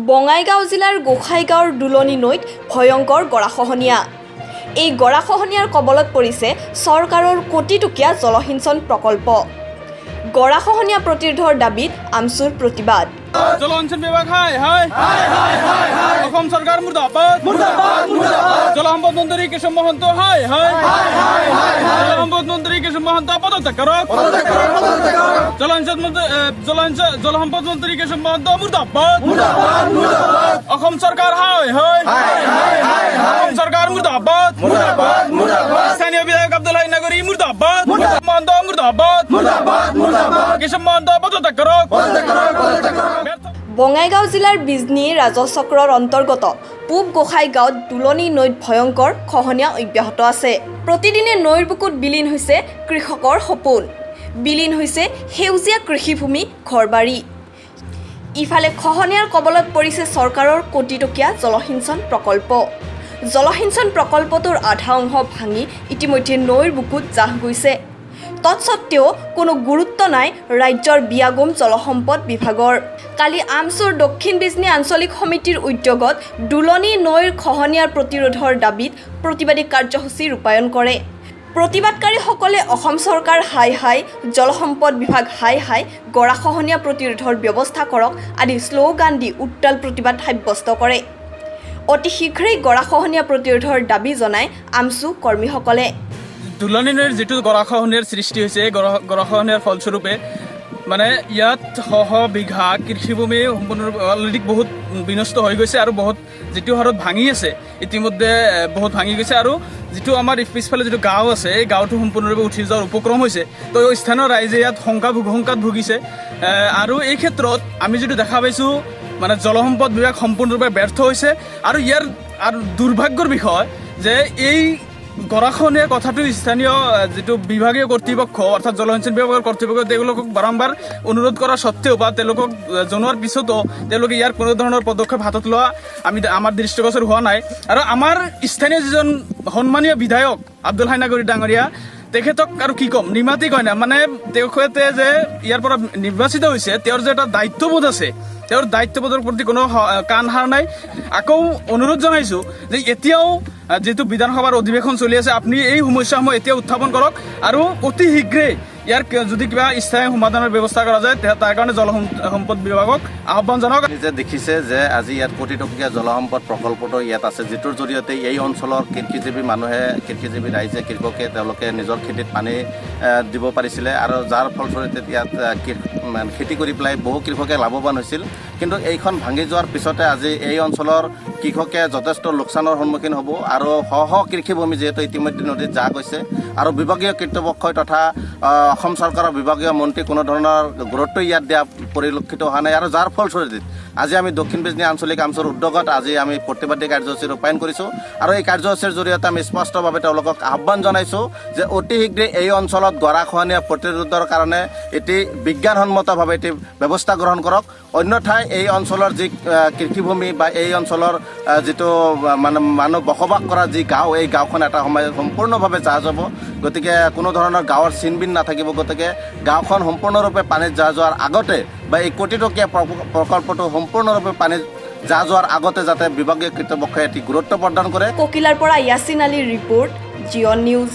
বঙাইগাঁও জিলাৰ গোসাইগাঁৱৰ দুলনী নৈত ভয়ংকৰ গৰাখহনীয়া। এই গৰাখহনীয়াৰ কবলত পৰিছে চৰকাৰৰ কোটিটকীয়া জলসিঞ্চন প্ৰকল্প। গৰাখহনীয়া প্ৰতিৰোধৰ দাবীত আমছুৰ প্ৰতিবাদ। জলসিঞ্চন বিভাগ হায় হায়! অসম চৰকাৰ মুৰ্দাবাদ! জলসম্পদ মন্ত্ৰী কেশৱ মহন্ত হায় হায়! জলসম্পদ মন্ত্ৰী কেশৱ মহন্ত পদত্যাগ কৰক! জলসিঞ্চন মন্ত্ৰী, জলসিঞ্চন, জলসম্পদ মন্ত্ৰী কেশৱ মহন্ত মুৰ্দাবাদ! অসম চৰকাৰ হায় হায়! অসম চৰকাৰ মুৰ্দাবাদ! স্থানীয় বিধায়ক আব্দুল হাই নাগৰী মুৰ্দাবাদ! মহন্ত মুৰ্দাবাদ! কেশৱ মহন্ত পদত্যাগ কৰক! বঙাইগাঁও জিলাৰ বিজনী ৰাজহ চক্ৰৰ অন্তৰ্গত পূব গোসাইগাঁৱত দুলনী নৈত ভয়ংকৰ খহনীয়া অব্যাহত আছে। প্ৰতিদিনে নৈৰ বুকুত বিলীন হৈছে কৃষকৰ সপোন, বিলীন হৈছে সেউজীয়া কৃষিভূমি, ঘৰবাৰী। ইফালে খহনীয়াৰ কবলত পৰিছে চৰকাৰৰ কোটিটকীয়া জলসিঞ্চন প্ৰকল্প। জলসিঞ্চন প্ৰকল্পটোৰ আধা অংশ ভাঙি ইতিমধ্যে নৈৰ বুকুত জাহ গৈছে। তৎসত্ত্বেও কোনো গুৰুত্ব নাই ৰাজ্যৰ বিয়াগোম জলসম্পদ বিভাগৰ। কালি আমছুৰ দক্ষিণ বিজনী আঞ্চলিক সমিতিৰ উদ্যোগত দুলনী নৈৰ খহনীয়াৰ প্ৰতিৰোধৰ দাবীত প্ৰতিবাদী কাৰ্যসূচী ৰূপায়ণ কৰে। প্ৰতিবাদকাৰীসকলে অসম চৰকাৰ হায় হায়, জলসম্পদ বিভাগ হায় হায়, গৰাখহনীয়া প্ৰতিৰোধৰ ব্যৱস্থা কৰক আদি শ্লোগান দি উত্তাল প্ৰতিবাদ সাব্যস্ত কৰে। অতি শীঘ্ৰেই গৰাখহনীয়া প্ৰতিৰোধৰ দাবী জনায় আমছু কৰ্মীসকলে। দুলনী নৈৰ যিটো গৰাখহনীয়াৰ সৃষ্টি হৈছে, এই গৰাখহনীয়াৰ ফলস্বৰূপে মানে ইয়াত শ শ বিঘা কৃষিভূমি সম্পূৰ্ণৰূপে অলৰেডি বহুত বিনষ্ট হৈ গৈছে আৰু বহুত যিটো হাৰত ভাঙি আছে, ইতিমধ্যে বহুত ভাঙি গৈছে। আৰু যিটো আমাৰ পিছফালে যিটো গাঁও আছে, এই গাঁৱটো সম্পূৰ্ণৰূপে উঠি যোৱাৰ উপক্ৰম হৈছে। তো স্থানীয় ৰাইজে ইয়াত শংকাত ভুগিছে। আৰু এই ক্ষেত্ৰত আমি যিটো দেখা পাইছোঁ, মানে জলসম্পদ বিভাগ সম্পূৰ্ণৰূপে ব্যৰ্থ হৈছে। আৰু ইয়াৰ আৰু দুৰ্ভাগ্যৰ বিষয় যে এই গৰাখহনীয়াৰ কথাটো স্থানীয় যিটো বিভাগীয় কৰ্তৃপক্ষ, অৰ্থাৎ জলসিঞ্চন বিভাগৰ কৰ্তৃপক্ষ, তেওঁলোকক বাৰম্বাৰ অনুৰোধ কৰা সত্ত্বেও বা তেওঁলোকক জনোৱাৰ পিছতো তেওঁলোকে ইয়াৰ কোনো ধৰণৰ পদক্ষেপ হাতত লোৱা আমাৰ দৃষ্টিগোচৰ হোৱা নাই। আৰু আমাৰ স্থানীয় যিজন সন্মানীয় বিধায়ক আব্দুল হাই নাগৰী ডাঙৰীয়া, তেখেতক আৰু কি ক'ম, নিমাতি কয় না। মানে তেখেতে যে ইয়াৰ পৰা নিৰ্বাচিত হৈছে, তেওঁৰ যে এটা দায়িত্ববোধ আছে, তেওঁৰ দায়িত্ববোধৰ প্ৰতি কোনো কাণ সাৰ নাই। আকৌ অনুৰোধ জনাইছো যে এতিয়াও যিটো বিধানসভাৰ অধিৱেশন চলি আছে, আপুনি এই সমস্যাসমূহ এতিয়া উত্থাপন কৰক আৰু অতি শীঘ্ৰেই ইয়াৰ যদি কিবা স্থায়ী সমাধানৰ ব্যৱস্থা কৰা যায়, তাৰ কাৰণে জলসম্পদ বিভাগক আহ্বান জনাওক। নিজে দেখিছে যে আজি ইয়াত কোটি টকীয়া জলসম্পদ প্ৰকল্পটো ইয়াত আছে, যিটোৰ জৰিয়তে এই অঞ্চলৰ কৃষিজীৱী মানুহে, কৃষিজীৱী ৰাইজে, কৃষকে তেওঁলোকে নিজৰ খেতিত পানী দিব পাৰিছিলে আৰু যাৰ ফলস্বৰূপে ইয়াত মানে খেতি কৰি পেলাই বহু কৃষকে লাভৱান হৈছিল। কিন্তু এইখন ভাঙি যোৱাৰ পিছতে আজি এই অঞ্চলৰ কৃষকে যথেষ্ট লোকচানৰ সন্মুখীন হ'ব আৰু শ শ কৃষিভূমি যিহেতু ইতিমধ্যে নদীত জাহ গৈছে আৰু বিভাগীয় কৰ্তৃপক্ষই তথা অসম চৰকাৰৰ বিভাগীয় মন্ত্ৰী কোনো ধৰণৰ গুৰুত্ব ইয়াত দিয়া পৰিলক্ষিত হোৱা নাই। আৰু যাৰ ফলস্বৰূপে আজি আমি দক্ষিণ বিজনী আঞ্চলিক আমছুৰ উদ্যোগত আজি আমি প্ৰতিবাদী কাৰ্যসূচী ৰূপায়ণ কৰিছোঁ। আৰু এই কাৰ্যসূচীৰ জৰিয়তে আমি স্পষ্টভাৱে তেওঁলোকক আহ্বান জনাইছোঁ যে অতি শীঘ্ৰে এই অঞ্চলত গৰাখহনীয়া প্ৰতিৰোধৰ কাৰণে এটি বিজ্ঞানসন্মতভাৱে এটি ব্যৱস্থা গ্ৰহণ কৰক। অন্যথাই এই অঞ্চলৰ যি কৃষিভূমি বা এই অঞ্চলৰ যিটো মানে মানুহ বসবাস কৰা যি গাঁও, এই গাঁওখন এটা সময় সম্পূৰ্ণভাৱে জাহ যাব। গতিকে কোনো ধৰণৰ গাঁৱৰ চিনবিন নাথাকিব। গতিকে গাঁওখন সম্পূৰ্ণৰূপে পানীত জাহ যোৱাৰ আগতে বা এই কোটিটকীয়া প্ৰকল্পটো সম্পূৰ্ণৰূপে পানীত জাহ যোৱাৰ আগতে যাতে বিভাগীয় কৰ্তৃপক্ষই এটি গুৰুত্ব প্ৰদান কৰে। ককিলাৰ পৰা ইয়াছিন আলীৰ ৰিপৰ্ট, জিঅ' নিউজ।